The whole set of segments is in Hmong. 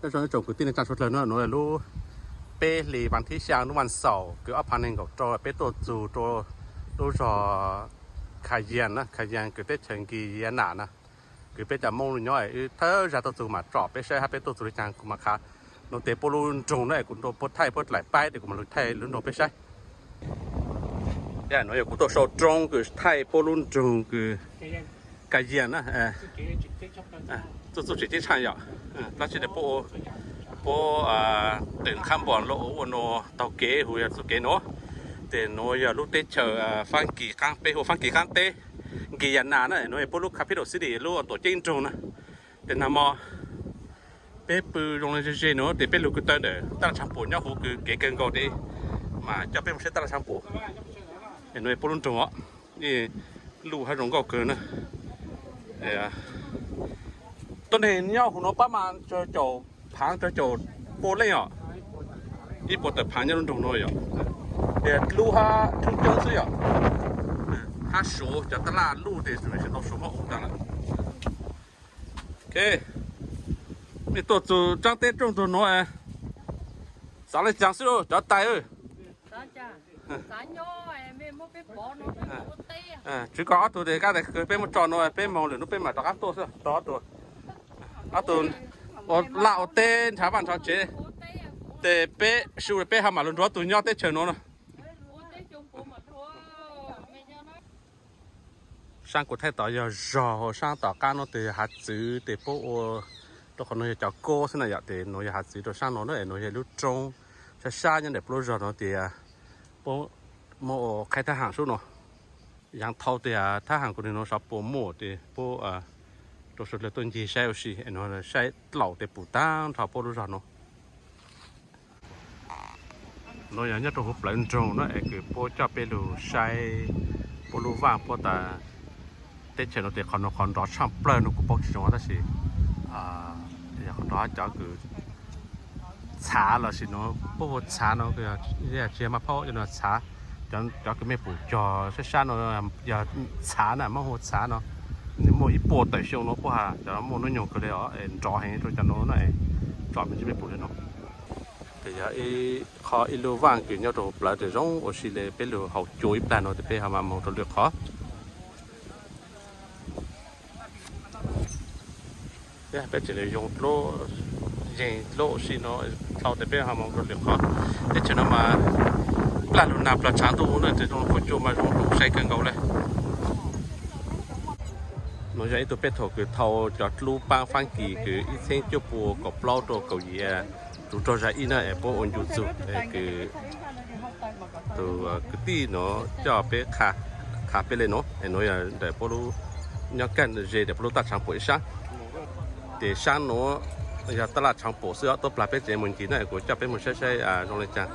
Nyob zoo ib tsoom kwv tij neej tsa suav dlawg, nuav lub peb hlis vas thib xya lub vas xaum kws ob phav nees nkaum rau, peb tuaj txug rua lub zog Khav Yas na, Khav Yas kws teb chaws Nkis Yas Nas na, kws peb cov Moob nyob. Wb thawj zag tuaj txug mas tsom peb saib hab peb tuaj txug le caag kuv mam qha. Nuav tes puab lub nroog na es kuv nrug puab thaij puab dlaim paib tes kuv mam lug thaij lub nroog peb saib. Nuav yog kuv tuaj sau drone kws thaij puab lub nroog kws Khav Yas na, txuj txuj tseem ceeb tshaaj yom. Tab sis puab, puab twm qhab npos lub ua nuav taug kev hu yog txuj kev nuav. Tes nuav yog lub teb chaws Faab Kis qaab, peb hu Faab Kis qaab teb, Nkis Yas Nas na, nuav yog puab lub capital city, lub tuam ceeb nroog na. Tes nag mo peb pw zoo le ze ze nuav tes peb lug kws taw ntawm taj laj tshav puam nyob huv kws kev kawg nkaus tes mas coj peb mus saib taj laj tshav puam. Es nuav puab lub nroog os, luj hab zoo nkauj kawg na. Tuab neeg nyob huv nuav pab mas tsawg caum phaav, tsawg caum pua leej os. Ib puas tawm phaav nyob lub nroog nuav yom. Tias dlub hab thoob coob xwb yom. Hab suav cov taj laj luj tes tsis tau suav mob ub tag lawm. Ok, mej tuaj txug tsaab teb rooj ntug nuav, xaav le caag xwb lauj cov tais. Tswv koj ob tug tes kab tes kws peb muab tso nuav peb moog lwm nub peb mam rov qab tuaj xwb rau ob tug. Ob tug ua laj ua teb nrhav vaj nrhav tsev, tes peb su peb ho mam lug nrug ob tug nyob teb chaws nuav na. Saab kuv thaij tod yog zog, saab tom qaab nuav tes yog hav txwv tes puab ua rau qhov nuav yog cov koob xwb na yom. Tes nuav yog hav txwv rau saab nuav na, es nuav yog lub roob sab sab nyob ntawm puab lub zog nuav tes puab muab ua qhaib thab ham sub nuav. Yaav thau tes thab ham kuv nwg nuav xyov puas muaj tes puab rau suav dlawg tuaj ncig saib ua si, es nuav saib dlaum tes pum taag nrho puab lub zog nuav. Nuav yog nyob rau huv plawv nroog na es kws puab coj peb lug saib puab lub vaaj puab tas teb chaws nuav tes qhov nuav qhov nrov tshaaj plawg nuav kuv paub tsis zoo tab sis yog qhov nrov cov kws txhav lossis nuav puab hu txhav nuav, tsis yog maj phaub nuav txhav. Cov kws mej pum cog sab sab nuav yog txhav na, muab hu txhav nuav. Nwg muaj ib puas tawm xyoo nuav puab has cov muaj hnub nyoog kawg le os, nrov heev rau cov nuav na, tsom me ntsis mej pum le nuav. Tes yog ib qho ib lub vaaj kws nyob rau huv plawv tes zoo ua si le peb lug haus cua ib plag nuav tes peb ho mam moog rau lwm qhov. Peb tseem le yoo dlub, yeeg dlub ua si nuav dhau tes peb ho moog rau lwm qhov. Teb chaws nuav mas plag lug nag plag tshav ntuj na tes zoo fuab cua mas zoo dlub sai kawg nkaus le. Nuav yog ib tug pej thaum kws thau cov dlub paab Faab Kis kws ib txheeb cuaj pua kaum plaub rau kaum yim, tug rog zag ib na es puab ua ncu txug es kws tus kwv tij nuav coj peb qha peb le nuav es nuav yog ntawm puab lub nyob kaj ze ntawm puab lub taj tshav puam ib sab. Ces sab nuav yog taj laj tshav puam xwb os, tuab plag peb tseem mus ncig na, kuv coj peb mus saib saib zoo le caag.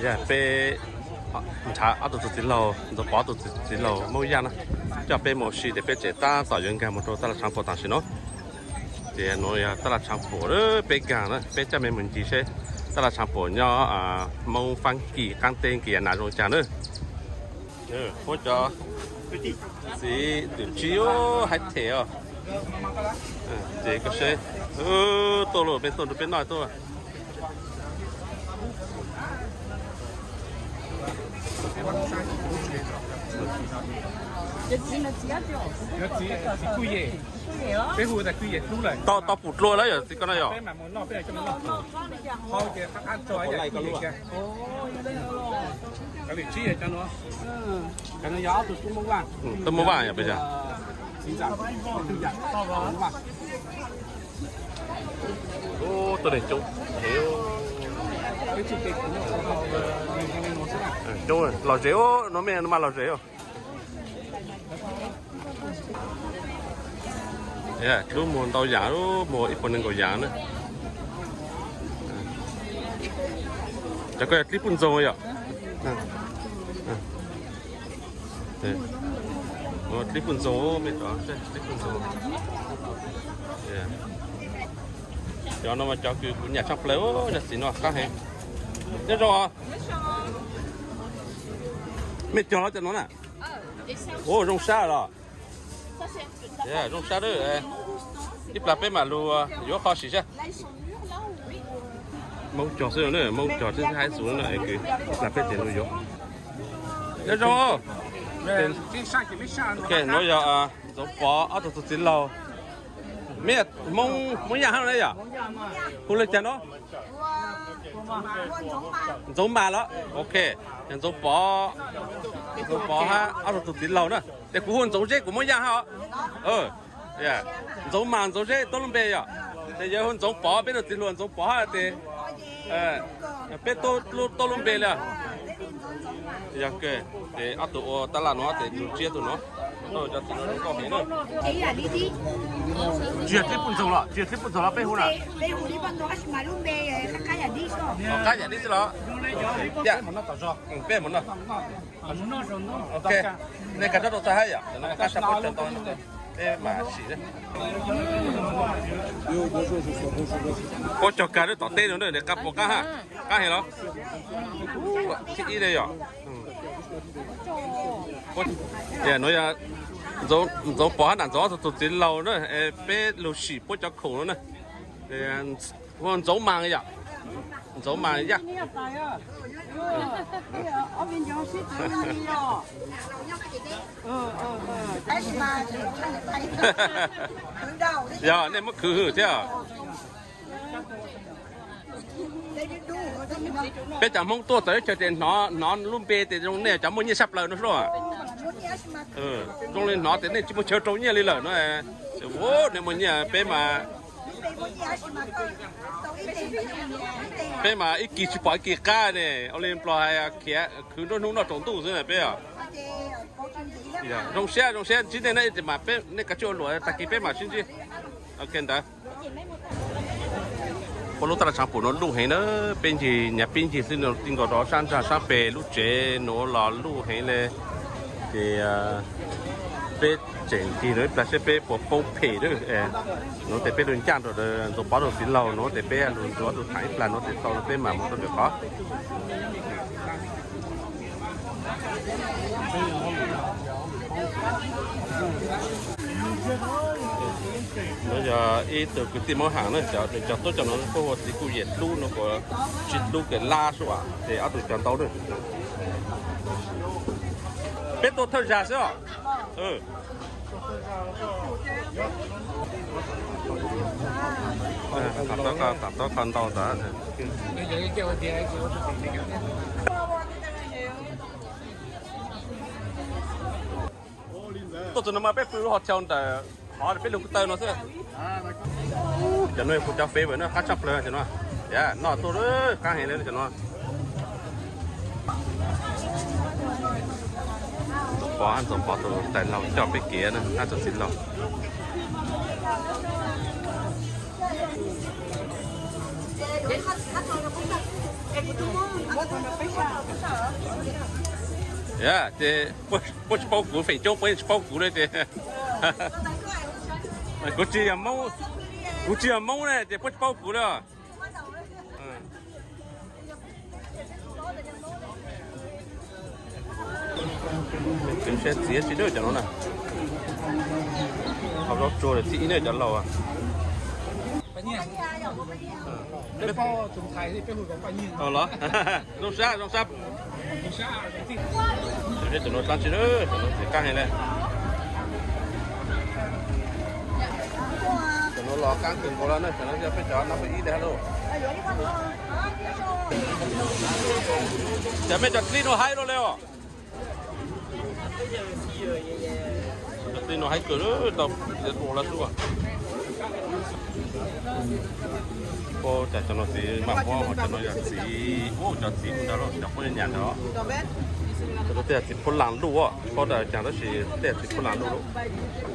Yog peb nrhav ob tug txiv laug, ntxuav pov ob tug txiv laug Moob Yaj na, coj peb mus ua si ces peb tseem tab tom yuav nkaag mus rau taj laj tshav puam tam sim no. Ces nuav yog taj laj tshav puam peb nkaag na, peb coj mej mus ncig seb taj laj tshav puam nyob Moob Faab Kis qaab teb Nkis Yas Nas zoo caag na. Puab cov txiv twm tsib haib them os. Ces koj seb, tuaj lauj, mej tuaj nrug peb noj tuaj. Tau pum dlua lawm yog txiv ko no yog. Tuaj muaj vaj yog pes tsawg? Tuaj neeg coob heev. Coob los zem, nuav mej nuav mas los zem. Dlub muag ntau yaam, muag ib puas nees nkaum yaam na. Cov ko yog dlib puj ntxoog yom? Dlib puj ntxoog, mej cov dlib puj ntxoog. Cov no mas cov kws kuv nyam tshaj plaws, yog txiv no qab heev. Nyob zoo os. Mej cog los cov no na. Ua zoo sab los. Zoo sab, ib plag peb mam lug yuav qho sim seb. Hmoob cog xwb, Hmoob cog twb haib xus na, ib plag peb ces lug yuav. Nyob zoo. Nuav yog Ntxoov Pov ob tug txiv laug. Meb Hmoob Yaj hab na yom? Hu le caag nuav? Ntxoov Mas los? Ok, yog Ntxoov Pov, Ntxoov Pov hab ob tug txiv laug na. Tes kuv hu Ntxoov Zeb, kuv Hmoob Yaj hab os. Ntxoov Mas Ntxoov Zeb tuab lub npe yom. Tes yog hu Ntxoov Pov, peb tug txiv hluas Ntxoov Pov hab tes peb tuab lub npe le. Yog, ces ob tug ua tab laj nuav tes nug tsiab tug nuav. Cov txiv nuav zoo nkauj heev na. Tsis yog tib puj ntxoog los, tsis yog tib puj ntxoog los peb hu na. Qab yam dib xwb los? Peb mus noj. Ok, nej kag rov rau txog hab yom, qab sab puab cog ntau, peb mam sim. Puab cog kag lub tom teb no, qab puas qab ha? Qab heev los? Thib ib le yom. Nuav yog Ntxoov Pov hab Nam Ntxoov ob tug txiv laug na, peb lug sim puab cov khoom no na. Hu Ntxoov Mas yom. Ntxoov Mas Yaj. Yog nej muab khwv hwm thiab. Peb cov Hmoob tuaj txawv teb chaws tes hnov lub npe tes zoo nej cov muaj nyiaj sab plaws no sub. Zoo li hnov tes nej tsis muaj chaw rau nyiaj li lawm no. Nej muaj nyiaj, peb mas, peb mas ib kis tsis pom ib kis qab ne, ua li nplog hais khiav khwv nruab hnub noj tsaus ntuj xwb na peb os. Zoo siab, zoo siab ntsib nej na, nej kav tsij ua luam, tag kis peb mam sib ntsib. Ok ntawd. Puab lub taj laj tshav puam no luj heev na, peb ncig nyav pib ncig xwb no ti nkaus rau sab ntsag sab pem lub tsev nuav los luj heev le. Ces peb tseem ncig nuav ib plag seb peb puas poob phem. Nuav tes peb lug ncaj nrog Ntxoov Pov tug txiv laug, nuav tes peb lug ntxuav tug tham ib plag nuav tes tau peb mam mus rau ntawm qhov. Nuav yog ib tug kwv tij Moob Haam na, cov tuab cov nuav puab hu ua txiv kuj yem dlub no, kuas tsis dlub kws lab sub, ces ob tug cog ntau na. Peb tuaj thawj zag xwb os. Tam tob kho ntau tas. Tuaj txug no mas peb pw lub hos chaw ntawm qhov peb lug kuj taw no xwb. Cov nuav kuv cov fav vawm na, qab tshaj plawg cov nuav. Yog noj tuaj qaab heev le cov nuav. Ntxoov Pov, Ntxoov Pov tus tais laug coj peb kev na, hab tus txiv laug. Yog ces puab tsis paub kuv, feem coob puab yeej tsis paub kuv le ces. Kuv tsis yog Moob, kuv tsis yog Moob ne ces puab tsis paub kuv le. Txiv tsis dawb cov no na. Hau zaub tsuag lawm txij ib ne cov laus. Los zoo sab, zoo sab. Cov no tsis dawb, cov no txiv qaab heev le. Cov no los qaab kawg nkaus le na, cov no yog peb cov nab peb ib le hab lauj. Ces mej cov dlib no haib luaj le os. Cov dlib no haib kawg, tau ua lawv xub. Ua cas cov no txiv mam muab, cov no yog txiv, ua cov txiv ntawd los cov puab nyam ntawd. Cov no tej yog txiv phuab laag luj, paub tas cas tab sis tej yog txiv phuab laag luj lauj.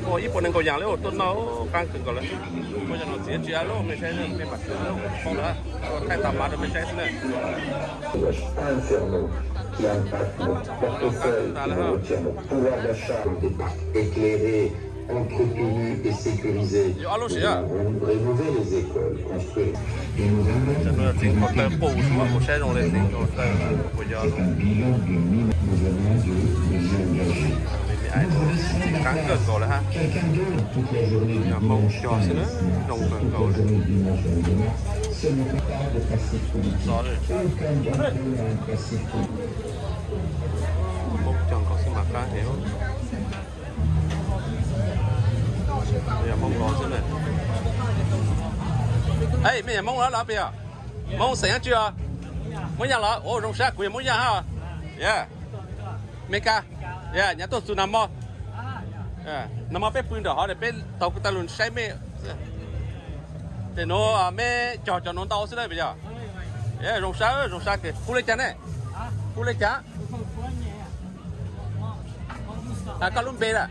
Ua ib puas neeg nkaus yaam le tuaj noj qaab kawg nkaus le. Ua cov no txiv tsis a lauj, mej saib mej mam paub lawm, thaij tas mav rau mej saib xwb na. Infernaux qui impactent notre portefeuille, qui nous retiennent notre pouvoir d'achat. Départ éclairé, entretenu et sécurisé. Nous avons rénové les écoles, construit. Txiv qhuav taw qus xwb, kuv saib zoo le txiv qhuav taw qus yog. Nous venons de nous engager. Qab kawg nkaus lawm hab. Yog Hmoob cog xwb na, zoo kawg nkaus lawm. Hmoob cog nkaus xwb mas qab heev. Yog Hmoob los xwb na. Ej, mej yog Hmoob los peb yog? Hmoob xeem dab tsi os? Hmoob Yaj los? Ua zoo sab, kuv yog Hmoob Yaj hab. Yog Meskas. Yog nyav tuaj txug nag hmo. Nag hmo peb pw nram hov, peb tau kuv tau lug saib mej. Tes nuav mej cog cov nuav ntau xwb lawm puas yog? Zoo sab, zoo sab kawg. Hu le caag ne? Hu le caag? Koj lub npe lawm?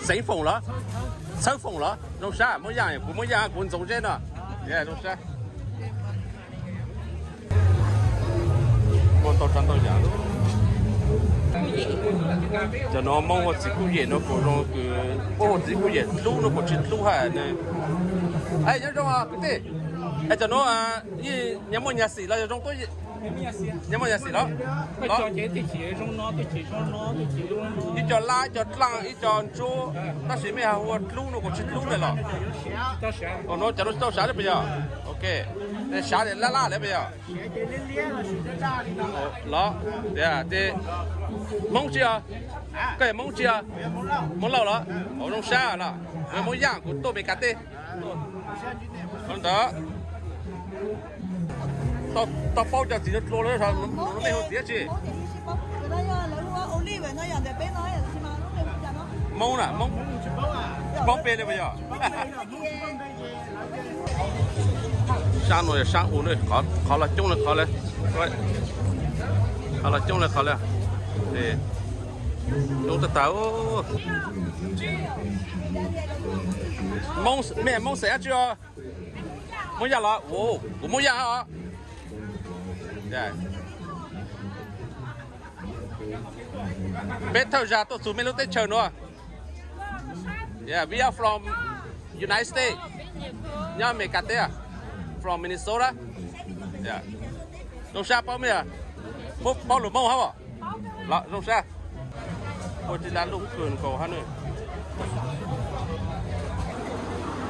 Xeev Foom los? Txhawb Foom los? Zoo sab, Hmoob Yaj, kuv Hmoob Yaj, kuv Ntxoov Zeb no. Zoo sab. Muaj ntau tsav ntau yam. Cov nuav Hmoob hu txiv kuj yem no kuj zoo kws, puab hu txiv kuj yem dlub no kuj tsis dlub hab. Ej, nyob zoo kwv tij. Cov nuav nyias muaj nyias xim los yog zoo tuab? Nyias muaj nyias xim los? Ib co lab, ib co dlaaj, ib co ntsuab, tab sis mej hu ua dlub no kuj tsis dlub le los? Cov nuav tsis tau sav le puas yog? Ok, sav laj laj le puas yog? Los, Hmoob tsi os? Koj yog Hmoob tsi os? Hmoob Lauj los? Zoo sab los? Kuv Hmoob Yaj, kuv tuaj Meskas teb. Ntawd, tau paub cov txiv dlua lawm, mej hu txiv dab tsi? Hmoob na, Hmoob, paub npe le puas yog? Sab nuav yog sab u na, qhov los coob le qhov le, qhov los coob le qhov le. Coob tag tag. Mej Hmoob xeem dab tsi os? Hmoob Yaj los? Kuv Hmoob Yaj os. Peb thawj zag tuaj txug mej lub teb chaws nuav. Yeah, we are from United States. Nyob Amelikas teb, from Minnesota. Zoo sab paub mej, paub lus Hmoob hab os? Los zoo sab. Ua tij lab lub kawg nkaus hab na.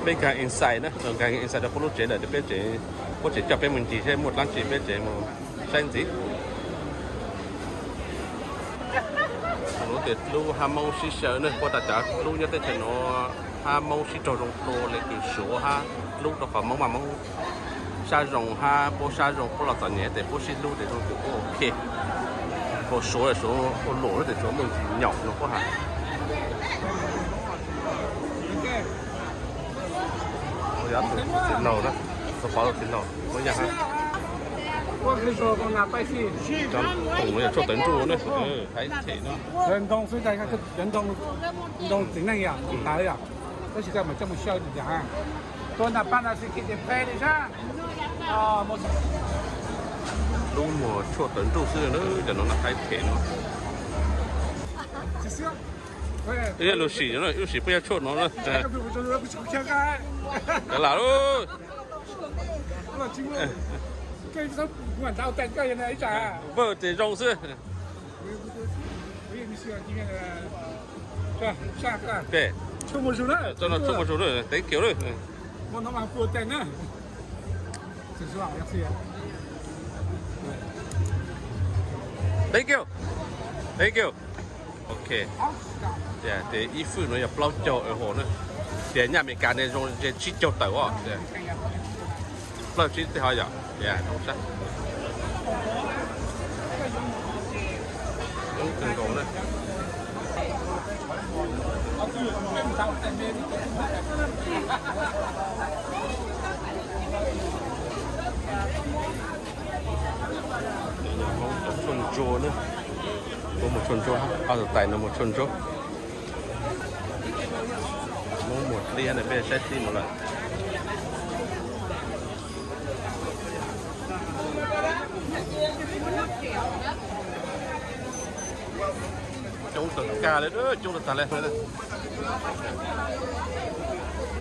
Peb nkaag inside na, nkaag inside rau puab lub tsev lawm, peb tsev, puab tseem coj peb mus ncig seb muaj dlaab tsi peb tseem mus saib ntxiv. Lub tes dlub hab Moob sib xyaw ne, puab tas cov dlub nyob teb chaws nuav hab Moob sib raug zoo dlua le kws Suav hab dlub rau qhov Moob mas Moob sab zoo hab puab sab zoo, puab los txom nyem tes puab sib hlub tes zoo tes puab ok. Ua Suav, Suav ua luam tes Suav muaj ntsis nyaum no puab has. Yav tus txiv laug na, tus pov tus txiv laug muab yaj hab. Cov toom no yog tshuaj tawv ntsuj na, hais them no. Ntoo txiv neej yom, tawv yom, tab sis koj mam coj mus xyaw tim cas. Tua nram paj no xwb kis tes phe li sab. Lub muag tshuaj tawv ntsuj xwb na, cov no na hais them no. Ib lub sim, ib lub sim puab yog tshuaj no. Kav lam lauj. Vwj tes zoo xwb. Thank you lawm. Thank you. Thank you. Ok. Ces ib fwj no yog plaub caug euro na. Ces nyaj Amelikas ne zoo ze tsib caug tawm os. Plaub tsib tej ho yom. Zoo sab. Coob kawg nkaus na. Tshuaj ntsuab na. Muab mus tshuaj ntsuab, ob tug tais no mus tshuaj ntsuab. Muab mus dlib na, peb saib dlib no lawm. Coob tag kag li, coob tag li.